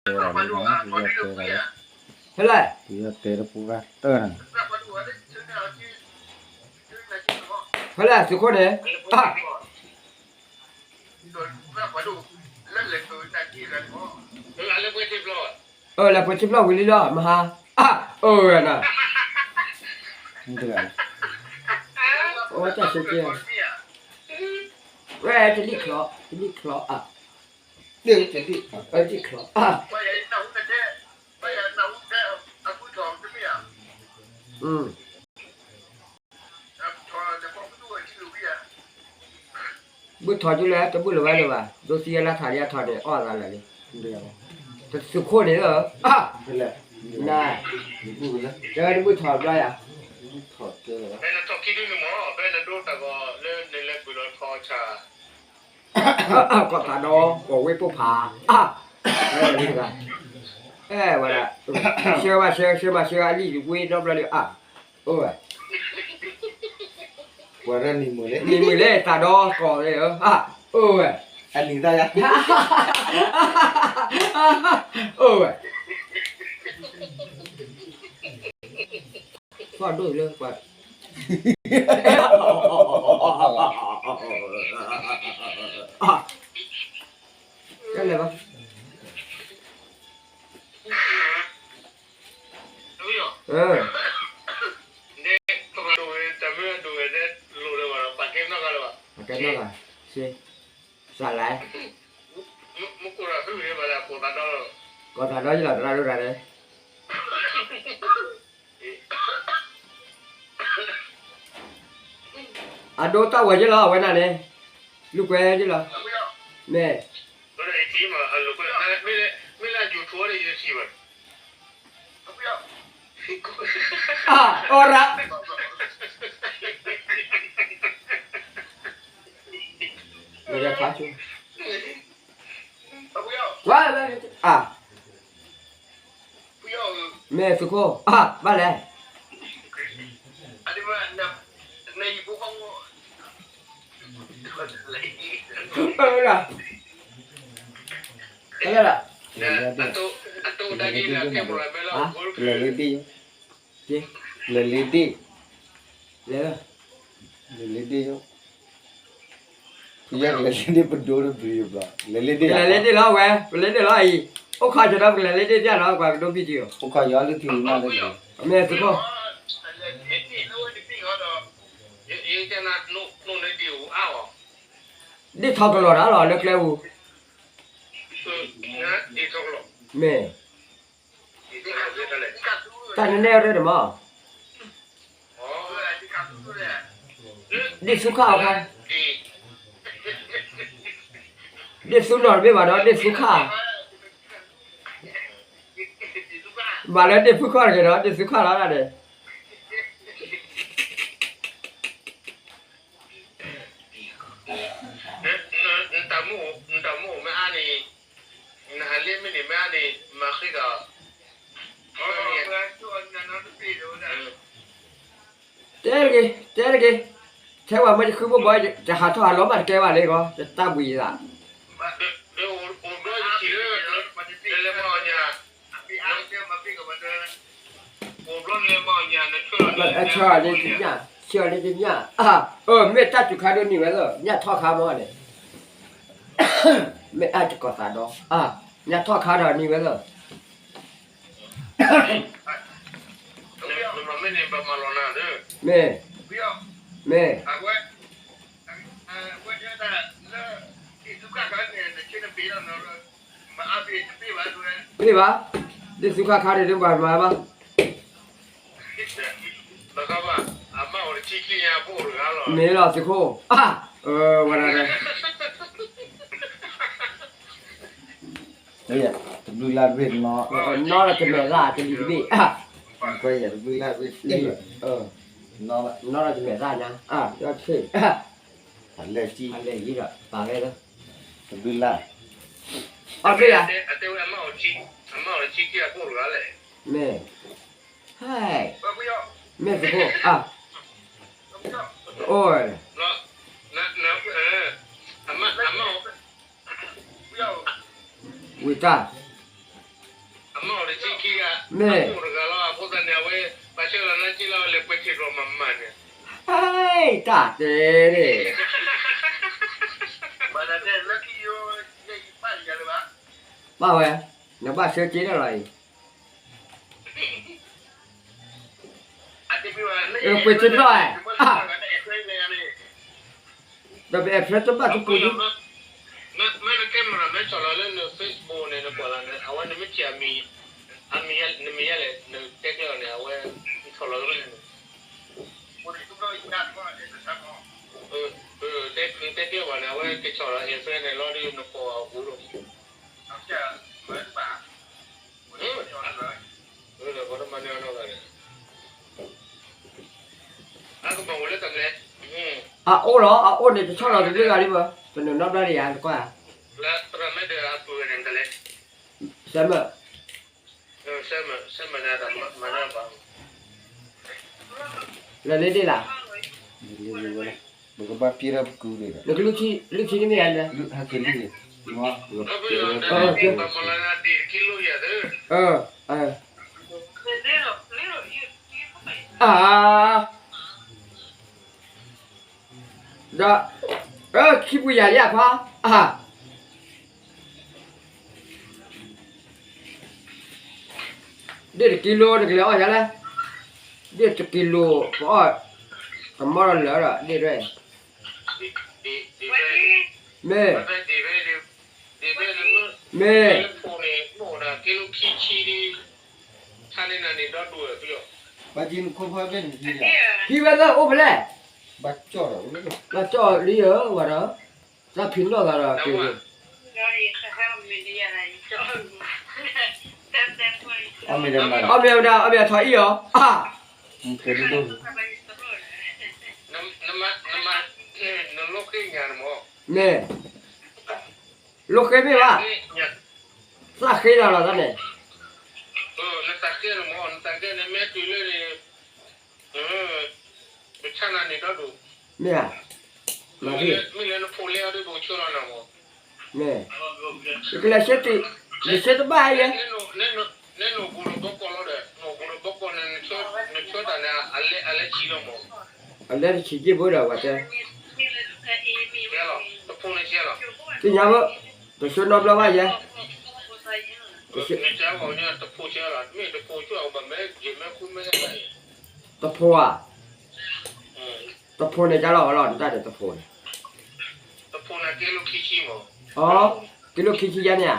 တဲတၢ်လၢ ဖဲလဲၣ်, ဖဲလဲၣ်သုးခိၣ်န့ၣ်, အၢ လဲၤပှ့ၤထံဖျီၣ်ဝံၤလံလီၤ မဟါ, အၢ ဝဲနၤ, အိၣ်တၢ်ဆၢက့ၤ, ဝဲတလံၣ်ချီ, တလံၣ်ချီအါ, တလံၣ်ချီ, ဘုၣ်ထီၣ်ကၠူလဲၣ် တဘုၣ်လၢၤဝဲလၢၤဘၣ်, ဒိသံယဲလါထးလံအထီၣ်န့ၣ် အီၣ်သးလၢာ်လံ, သုးခိၣ်န့ၣ်လီၤ, န, တဘုၣ်ထီၣ်ဘျီယၤ, ဖဲနထီၣ်ခံဒုန့ၣ်မ့ၢ် ဖဲနဒိတၢ်ဂီၤလၢနလဲၤပှ့ၤလီၤထီၣ်ဆၣ် ကီၢ်သးဒီ ကီၢ်ဝ့ၢ်ပိၢ်ဖး, အဲဝဲဒၣ်, ဆှၢဘၣ်ဆှၢ ဆှၢဘၣ်ဆှၢ အလံၣ်ဝ့ၢ်နီတဘျီလံအါ, အိၣ်ဝဲ, ပှၤဒၣ်နံၤမုာ်လံ နံၤမုာ်လံသးဒီကီၢ်လံ, အိၣ်ဝဲ, အနံၤသၣ်ယါ, အိၣ်ဝဲ, သီၣ်ဒိၣ်လၢပှၤ, ကလဲၤဘၣ်, ကဲနီၢ်ဂၤ, စးလဲၣ်, ကီၢ်သးဒီယလီၤ သရၣ်ဒိၣ်တဂၤန့ၣ် အဒိတၢ်ဝဲၤယ့ၣ်လီၤ အဝဲနၤန့ၣ်, လူၤကွဲယ့ၣ်လီၤ, မ့ၢ်, အီၣ်ရၣ်, မ့ၢ်သုးခိၣ်, အါ, ဘၣ်လဲၣ်, အၢ, လဲၤလၢဒ့ၣ်, လဲၤလၢဒ့ၣ်, လဲၤလၢဒ့ၣ်, လဲၤလၢဒ့ၣ်ပဒိၣ်တဘျုးဘျီ, လဲၤလၢဒ့ၣ်, လဲၤလၢဒ့ၣ်လီၤဝဲ, ပလဲၤဒ့ၣ်လီၤအံၤ, အိၣ်ခိးကဒီး ပကလဲၤလၢဒ့ၣ်တၢ်လီၤ ပှၤကဒိၣ်ဘံၣ်တံၢ်အီၤ, အိၣ်ခိးယီၤလၢထံဝံၤမးလၢ, မ့ၢ်သုးခိၣ်, ဒ့ၣ်ထီၣ်ကလီၤတၢ်လီၤလၢကျဲပူၤ, မ့ၢ် တၢ်နနဲၣ်ရၢၣ်န့ၣ်မး, ဒ့ၣ်သူခၣ်အီၤခါ, ဒ့ၣ်သူနီၢ်တဘ့ၣ်ဘၣ်ဒီး ဒ့ၣ်သူခၣ်, ဘၣ်လၢဒ့ၣ်ဖုခီၣ်တဂ့ၤဒီး ဒ့ၣ်သူခၣ်လီၤဒၣ်န့ၣ်, နတၢ်မူအိၣ်မ့ၢ်အါန့ၣ်, နဟးလ့မ့ၢ်န့ၣ်မ့ၢ်အါန့ၣ် မၤဃ့ဒီး, တဲတဂ့ၤ, တဲတဂ့ၤ, ထဲဝဲမ့ၢ်ယဃုဘိဘီ ယဟးထီၣ်ဟးလီၤမးတကဲဘၣ်လၢဂီၢ် ယတၢ်ဘှံးယသး ဆၢလၢတညၣ်, ဆၢလၢတညၣ်, အၢ မ့ၢ်တၢ်စူၤခါဒိၣ်နံၤဝဲသၢ ညၣ်ထီၣ်ခါမ့ၢ်န့ၣ်, မ့ၢ်အါတကီၢ်သးဒီး, ညၣ်ထီၣ်ခါဒီးနံၤဝဲသၢ, မ့ၢ်, မ့ၢ်, မ့ၢ်ဘၣ်, ဒ့ၣ်သူခါခါန့ၣ် တဘၣ်မၤဘၣ်, မ့ၢ်လီၤသုးခိၣ်, အၢ ဝဲဒၣ်, တဘျုးလၢ်တဘ့ၣ်နီၤ, နီၤဒီးတမဲာ်သၣ်တလံၤတဘ့ၣ်, တဘျုးလၢ်တဘ့ၣ်, နီၤဒီးတမဲာ်သၣ်ညါ, အလဲၤ, အလဲၤယံၤဒီးပာ်ဝဲလၢ, တဘျုးလၢ်, အတဲဝဲ, မ့ၢ်, ဟဲ, မ့ၢ်သုးခိၣ်, အိၣ်, ဝံၤတၢ်, မ့ၢ်, တၢ်တဲန့ၣ်, ပာ်ဝဲ, နဘၣ်ဆၢက့ၤတၢ်လီၤအံၤ, ပှ့ၤတနီၣ်, ဒီးပအဲၣ်ဖျဲတဘၣ်တပူၤ, မ့ၢ်န camera မ့ၢ်ဆီၣ်လီၤလၢန Facebook န့ၣ် နကွၢ်လီၤန့ၣ် အဝဲနမ့ၢ်ထံၣ်အမံၤ, အမံၤ, နမံၤယဲလဲၣ် နတဲကျဲအီၤန့ၣ် အဝဲ, ဆီၣ်လီၤလၢန့ၣ်, တဲကျဲဘၣ်န့ၣ် အဝဲကဆီၣ်လီၤ အဲၣ်ဖျဲန့ၣ်လီၤဒီး နကွၢ်အပူၤလီၤ, အအိၣ်လီၤ အအိၣ်န့ၣ် တဆီၣ်လီၤတဘျုးဂၤလံဘၣ်, ပနုာ်နီတဘျီဒံးယၤ နကွၢ်, စဲမၢ, လဲၤလၢဒ့ၣ်လၢ်, ပကဘၣ်ပ့ၤထီၣ်ပကုၢ်ဒံး, နကလုၢ်ထံလုၢ်ထံန့ၣ်မ့ၢ်ယၤလဲၣ်, ဟဲက့ၤလံ, အၢ, ဒီး, အၢ ခံပူၤယၤလံအဖါ, အၢ, ဒ့ၣ်တကံလိ နကလဲၤအီၣ်ယၤလဲၣ်, ဒ့ၣ်တကံလိ ပအီၣ်, ကမီၢ်လီၤလၢာ်ဒီး ဒ့ၣ်ဒွဲၣ်, မ့ၢ်, မ့ၢ်, ဟံးဝဲလၢအိၣ်ဖဲလဲၣ်, ဘၣ်ကၠီၣ်လံဧၢ ဝဲဒီး, တၢ်ဖံးနီၣ်သးဒီးက့ၤ, အီၣ်မ့ၢ်ဝဲဒၣ် အီၣ်မ့ၢ်အထီၣ်အံၣ်အီၤ, မ့ၢ်, လိာ်ဃ့မ့ၢ်ဘၣ်, သးဃ့လီၤလီၤတၢ်န့ၣ်, မ့ၢ်ဧါ, မ့ၢ်, နကလဲၤဆၢတုၤ, နဆၢတဘၣ်အံၤလဲၣ်, အလဲတဆံးက့ၢ်ဖိဒီးဝဲတဲ, သ့ၣ်ညါဘၣ်, တဆၢနီတဘျီဘၣ်ယဲ, တဖိဧါ, တဖိန့ၣ်ကလီၤလီၤ နတၢ်ဒီးတဖိန့ၣ်, အီ, က့လိာ်ခံဆံယါန့ၣ်ဧါ, အ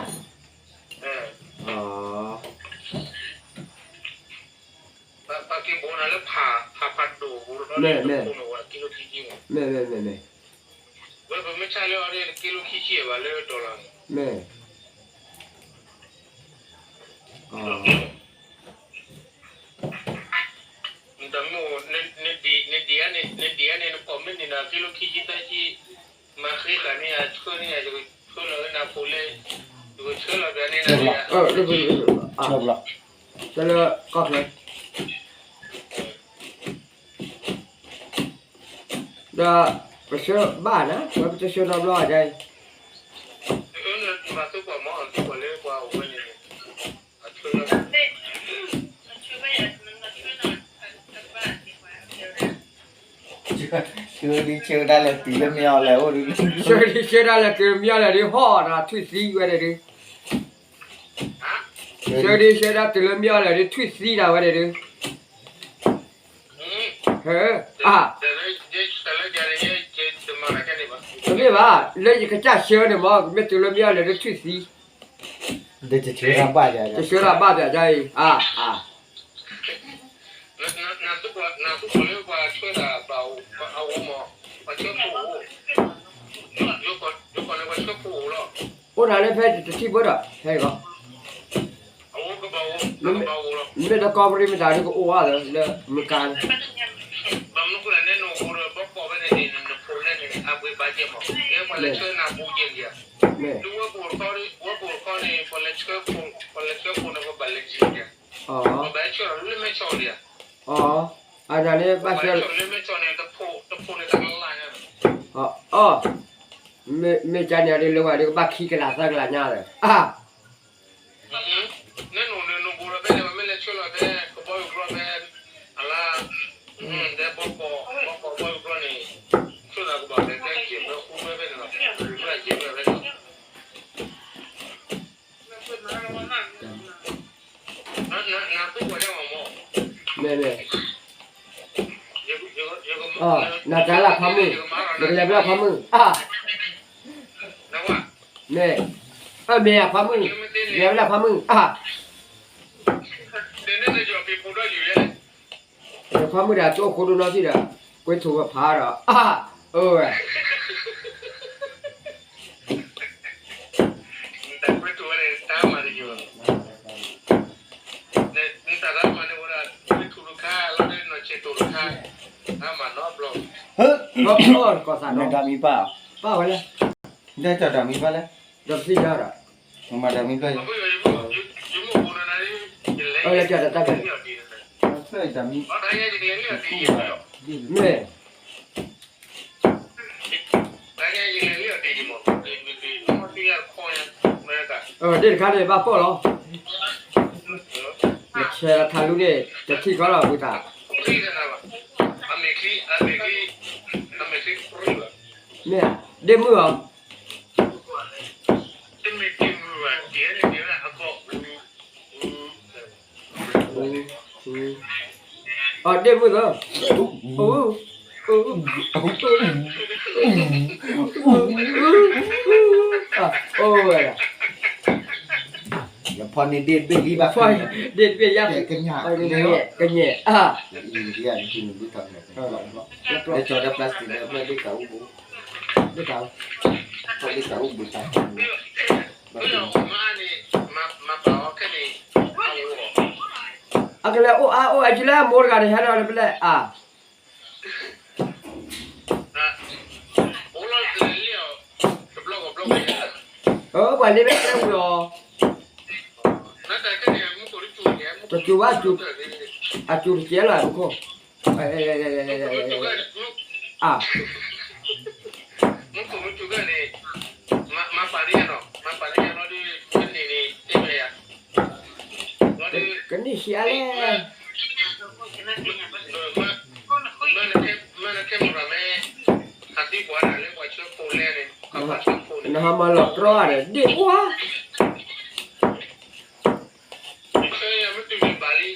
ီ, မ့ၢ်, မ့ၢ်, မ့ၢ်, မ့ၢ်, မ့ၢ်, အီ, နဒံးန့ၣ် နကိးမ့ၢ်န့ၣ်ဒီး က့လိာ်ခံဆံသၢဆံ, မၤဃ့ဃာ်န့ၢ်ယၤ ဆှၢန့ၢ်ယၤ ယကဆှၢလီၤလၢနဖိလၢ, ယကဆှၢလီၤဘၣ်န့ၣ်, ဆှၢလီၤ, ဆှၢလီၤ, ဆှၢလီၤ, ဒီးပဆှၢဘၣ်နၤ ဝဲပတဆှၢနီတဘျီအံၤ, ဆှၢဒံးဆှၢဒၣ်လဲာ်တုၤလၢမ့ၢ်အီၤလဲၣ်အိၣ်ဒုး, ဆှၢဒံးဆှၢဒၣ်လဲာ်တုၤလၢမ့ၢ်အီၤလဲၣ်ဒုး ဟီၣ်ဒီးထွံၣ်သံဝဲဒၣ်ဒုး, ဆှၢဒံးဆှၢဒၣ်တုၤလၢမ့ၢ်အီၤလဲၣ်ဒုး ထွံၣ်သံဒၣ်ဝဲဒၣ်ဒုး, အါ, တမ့ၢ်ဘၣ် လၢယကစၢ်ဆှၢန့ၣ်မ့ၢ် မ့ၢ်တုၤလၢမ့ၢ်အီၤလဲၣ်ဒုး ထွံၣ်သံ, တဆှၢတၢ်ဘၣ်ယၤအံၤ, အါ, အါ အိၣ်ဒၣ်လၢဖဲတထံၣ်ဘၣ်ဒီး ဖဲဂီၤ, မ့မ့ၢ်တကီၢ်ပရံးမတၤဒုးကအိၣ်ဝဲလၢမုၢ်ကါန့ၣ်, မ့ၢ်, မ့ၢ်, အ, အန့ၣ်လၢပှၤ, အ, မ့ၢ်ကန့ၣ်ဒုးလၢပှၤဒုးကဘၣ်ခံကလးသၢကလးညါဒီး, အါ, န့ၣ် ဆိလီၤတဲကဘီယူၤကျီၢ်ဖဲ အလါ တဲဘီကီး ဘီကီးဘီယူၤကျီၢ်န့ၣ် ဆိသးကဘီတဲတဲက့ၤဖဲဃူဖဲဖဲန့ၣ်လီၤ ဖဲက့ၤဖဲဖဲန့ၣ်လီၤ နသူဝဲဒၣ်မ့ၢ် မ့ၢ်မ့ၢ် နတၢ်လၢဖးမုၢ် နကလဲၤဝဲဒၣ်ဖးမုၢ် အါ မ့ၢ် အမ့ၢ်အဖးမုၢ် လဲၤဝဲဒၣ်ဖးမုၢ် အါ ဖးမုၢ်ဒီး ကၠိခိၣ်ဒိၣ်နီၢ်ထံၣ်ဒီး ကွ့ထိးဝဲဖးဒီး အါ အၢဝဲ တၢ်ကွ့ထိးဝဲန့ၣ် တၢ်မၤတယိာ် နတၢ်လၢမၤန့ၣ်ဝဲဒၣ် ကွ့ထိးတခါ လီၤဒ်နီၢ်ဆ့တိၤတခါ တၢ်မၤနီတဘျီ ကီၢ်သးဒီး မ့ၢ်ဒၣ်မံပၢ် ပၢ်ဝဲလဲၣ် ဒ်တၢ်ဒၣ်မံပၢ်လဲၣ် ဒီးပသံၣ်ဒၣ်ဒီး မ့ၢ်မၤဒၣ်မံပၢ်ယ အၢ လဲၤကၠီတၢ်တၢ် မ့ၢ် ဒ်တခါန့ၣ် ဘၣ်ပီၢ်လီၤ နဆဲးထးလူန့ၣ် တထံၣ်ဃီလီၤ ဝံသး မ့ၢ် ဒ့ၣ်မုၣ်အီၤ အီၤဒ့ၣ်မုၣ်သၢ အိၣ်ဝဲ ယဖီန့ၣ်ဒ့ၣ်တဘ့ၣ်လံဘၣ် ဒ့ၣ်တဘ့ၣ်ယါ ကညး ကညး အါ လၢကၠီဒီး plastic ဒီး ဒ့ၣ်ကးအိၣ်ဘိ ဒ့ၣ်ကးအိၣ် ဒ့ၣ်ကးအိၣ်ဘိတၢ် အကလဲၤအိၣ်အါအိၣ်အါကလၢအမိၢ်တဂၤန့ၣ် ဟဲဒီးပလဲၣ်အါ အၢ ပှၤလ့မဲာ်ကျဲဝံၤအီၤ တစူၤဘၣ် အစူၤတကဲလီၤ မူခိၣ် အါ မူခိၣ်မူခိၣ်န့ၣ် မၤပာ်လံယၤနီၤ မၤပာ်လံယၤလီၤဒ် မ့ၢ်န့ၣ်န့ၣ် တ့ဝဲယၤ ကနံၣ်ဆံးအါလဲၣ် မ့ၢ်နခဲမုၢ်ရၤမ့ၢ် ဟးသံကွၢ်ဒၣ်လၢပှၤဆၢဖိလဲၣ်န့ၣ် နဟးမၤလီၤကြီဒီး ဒ့ၣ်ပှၢ် ဆၢယၤမ့ၢ်တုၤန့ၣ်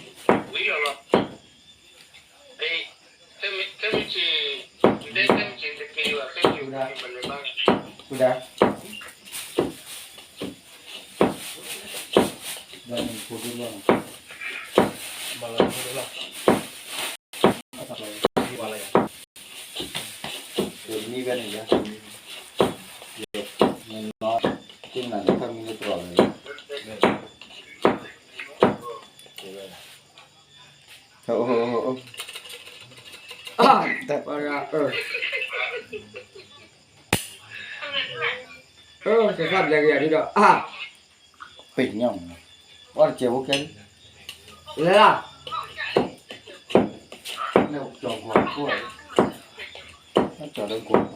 ဘၣ်လံ တၢ်အံၤခီအိၣ်ဘၣ် ဝံၤလီၤလီၤ ခဲမုၢ်ဆ့ၣ် တဲခဲမုၢ်ဆ့ၣ်တက့ၤဘၣ် ခဲမုၢ်ဆ့ၣ်မနုၤဘၣ် ဝံၤဒၣ် မံဝဲန့ၣ်ယါ သ့ၣ်နၤန့ၣ် ခါမံလၢတြီၤလၢ တၢ်ပှၤဂၤ အၢ ကစၢ်ဘျဲကယၤဒ်ဒီး အါ ပ့ၤညါ ပှၤတစဲးဖိကဲ လဲၤလၢ လၢကၠီၤကွၢ်ခိၣ် ကၠီၤလၢကွၢ် ကၠီ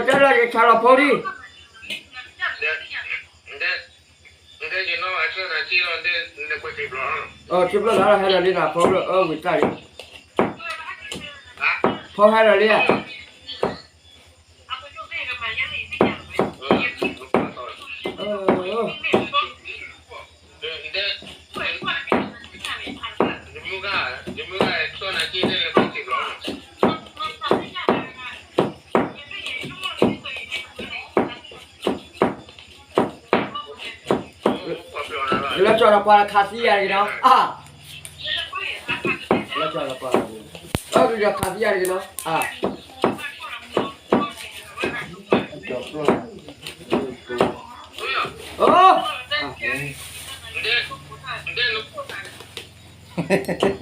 ၤလၢယဆၢလီၤဖိဒံး အၢ ထံဘျီလၢဟဲဒီးလံနၤ ဖီဘျီ အၢ ဝံၤတၢ်လံ ဖီဟဲဒီးလံဧါ လၢကၠီၤဒီးပှၤခးသံယၤတဂ့ၤနီၤ အါ လၢကၠီၤဒီးပှၤ အၢ ကၠီၤခးသံယၤတဂ့ၤနီၤ အါ အၢ